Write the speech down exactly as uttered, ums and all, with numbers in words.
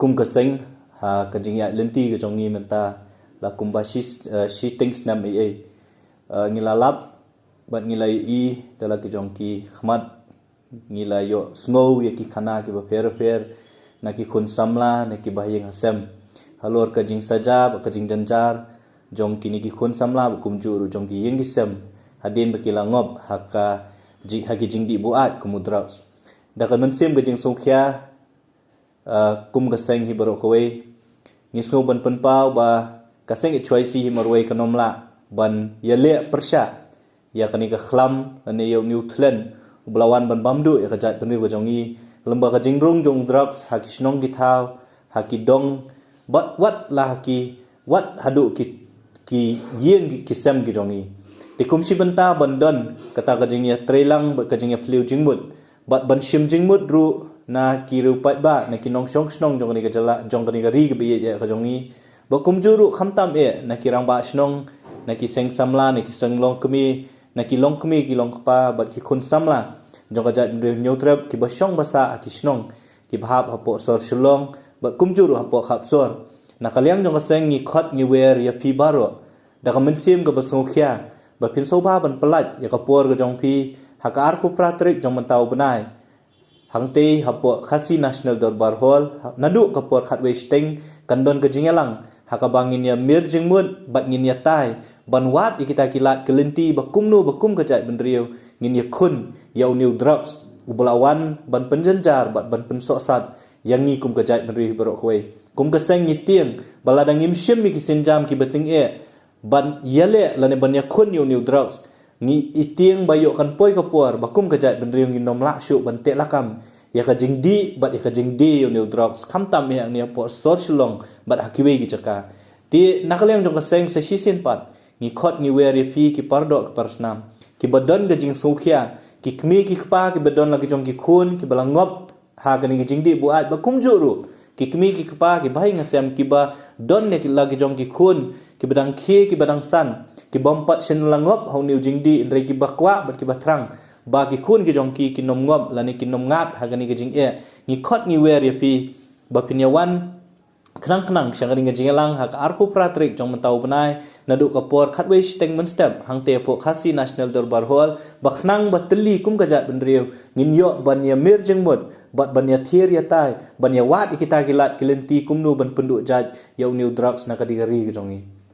Kum ka seng, ha ka jingïaid lynti ka jong ngi mynta la kumba shi, eh, shiteng snem ei ei. Eh, ngi la lap bad ngi la ïohi da la ki jong ki khmat, ngi la ïohsngew ïa ki khana kiba pher pher na ki khun samla, na kiba ha ïing ha sem, halor ka jingsaja bad ka jingjynjar jong kine ki khun samla bad kumjuh ruh jong ki ïing ki sem, hadien ba ki la ngop ha ka ji-, ha ki jingdih buaid kum u drugs. Da ka mynsiem ka jingsngewkhia, eh, kum ka seng hi baroh kawei, ngi sngew ban pynpaw ba ka seng H Y C hi marwei kan ym lah ban ïaleh pyrshah ïa kane ka khlam lane ïa une u thlen uba la wan ban bam duh ïa ka jaitbynriew ka jong ngi, lyngba ka jingrung jong u drugs ha ki shnong ki thaw, ha ki dong, bad wat la ha ki, wat haduh ki, ki ïing ki sem ki jong ngi. Te kum shi bynta ban don kata ka jingïatreilang bad ka jingïaphylliew jingmut bad ban shim jingmut ruh na ki riewpaidbah, na ki nongshong shnong jong kane ka jylla, jong kane ka ri kaba ïeit ïa ka jong ngi, bad kumjuh ruh khamtam eh na ki rangbah shnong, na ki seng samla, na ki seng longkmie, na ki longkmie ki longkpa bad ki khun samla jong ka jaitbynriew Hynñiewtrep kiba shong ba sah ha ki shnong kiba hap hapoh sor Shillong bad kumjuh ruh hapoh khap sor. Na ka liang jong ka seng ngi khot ngi wer ïa phi baroh da ka mynsiem kaba sngewkhia ba phin sngewbha ban pyllait ïa ka por ka jong phi ha ka arphew phra tarik jong mynta u bnai, hangtei hapoh Khasi National Dorbar Hall, ha-, naduh ka por khatwei shiteng kan don ka jingïalang ha kaba ngin ïamir jingmut bad ngin ïatai ban wad ïa kita ki lad ki lynti ba kumno ba kum ka jaitbynriew ngin ïakhun ïa une u drugs uba la wan ban pynjynjar bad ban pynsohsat ïa ngi kum ka jaitbynriew hi baroh kawei. Kum ka seng ngi tieng ba lada ngim shim ïa ki sienjam kiba tyngeh ban ïaleh lane ban ïakhun ïa une u drugs, ngi i tieng ba ïoh kan poi ka por ba kum ka jaitbynriew ngin ym lah shuh ban teh lakam ïa ka jingdih bad ïa ka jingdie ïa une u drugs, khamtam eh hangne hapoh sor Shillong bad ha kiwei ki jaka. Te na ka liang jong ka seng sa shisien pat ngi khot ngi wer ïa phi ki pardoh ki parsnam kiba don ka jingsngewkhia, ki kmie ki kpa kiba don la ki jong ki khun kiba la ngop ha kane ka jingdih buaid bad kumjuh ruh ki kmie ki kpa kiba ha ïing ha sem kiba don ne la ki jong ki khun kiba dang khie kiba dang san, kibym pat shym la ngop ha une u jingdih, hynrei kiba kwah bad kiba thrang ba ki khun ki jong ki kin ym ngop lane kin ym ngat ha kane ka jingeh. Ngi khot ngi wer ïa phi ba phin ïawan khnang khnang sha kane ka jingïalang ha ka arphew phra tarik jong mynta u bnai, naduh ka por khatwei shiteng mynstep hangtei hapoh Khasi National Dorbar Hall, ba khnang ba thylli kum ka jaitbynriew ngin ïoh ban ïamir jingmut bad ban ïathier ïatai ban ïawad ïa kita ki lad ki lynti kumno ban pynduh jait ïa une u drugs na ka ri ka jong ngi.